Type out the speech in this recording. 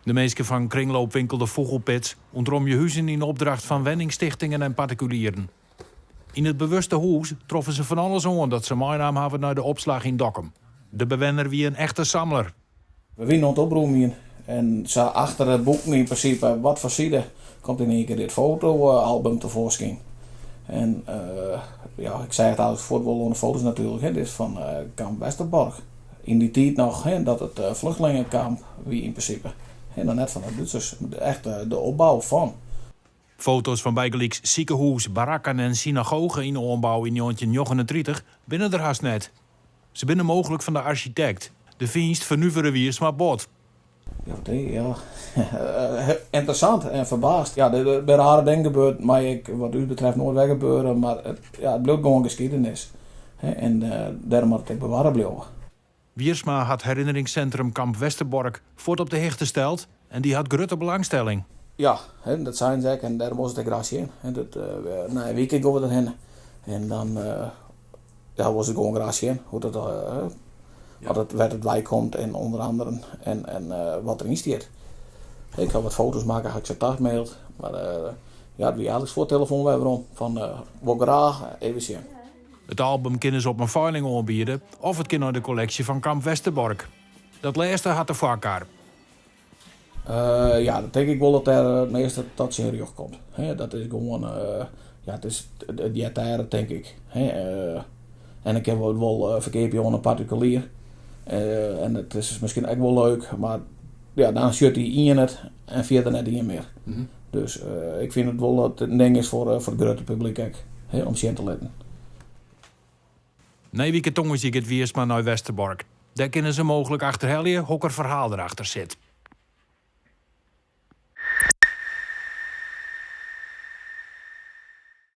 De minsken fan kringloopwinkel De Fûgelpits ûntromje huzen yn opdracht fan wenningstichtingen en partikulieren. Yn it bewuste hûs troffen se fan alles oan dat se meinaam hawwe nei de opslach yn Dokkum. De bewenner wie in echte samler. We wienen oan it opromjen en sa achter de boeken yn prinsipe wat foar side komt yn ien kear dit fotoalbum tefoarskyn. En ja, ik seach it eigentlik fuort wol oan de foto's natuerlik, hè, dit is fan kamp Westerbork. Yn dy tiid noch, hè, dat it fluchtlingekamp wie yn prinsipe. Hè, noch net fan de Dútsers, echt de opbou fan. Foto's fan bygelyks sikehûs, barakken en synagoge yn oanbou yn 1939 binne der hast net. Se binne mooglik fan de arsjitekt. De fynst fernuvere Wiersma bot. Ja, ja. Ynteressant en ferbaasd. Ja, der binne rare dingen gebeurd, mei ek wat ús betreft noait wer gebeure, mar it, ja, it bliuwt gewoan geskiednis. En dêrom moat it ek bewarre bliuwe. Wiersma hat herinneringssintrum Kamp Westerbork fuort op de hichte steld en dy hat grutte belangstelling. Ja, dat seinen se ek en dêrom wol se it ek graach sjen. Nei in wike gean we derhinne en dan ja, wol se it gewoan graach sjen hoe't it, wat it, wêr't it wei komt en ûnder anderen en, en wat deryn stiet. Ik ha wat foto's makke, ha ik se tagmaild, mar ja, it wie eigentlik fuort telefoan wer werom fan wol graach even sjen. It album kinne se op in feiling oanbiede of it kin nei de kolleksje fan Kamp Westerbork. Dat lêste hat de foarkar. Ja, dat tink ik wol dat dêr it measte tot syn rjocht komt. Dat is gewoan, ja, it is, it heart dêr tink ik. En ik kin it wol ferkeapje oan in partikulier. En it is miskien ek wol leuk, mar ja, dan sjocht dy ien it en fierder net ien mear. Dus ik fyn it wol dat it in ding is foar it grutte publyk ek, om sjen te litten. Nije wike tongersdei giet Wiersma nei Westerbork. Dêr kinne se mooglik achterhelje hokker ferhaal derachter sit.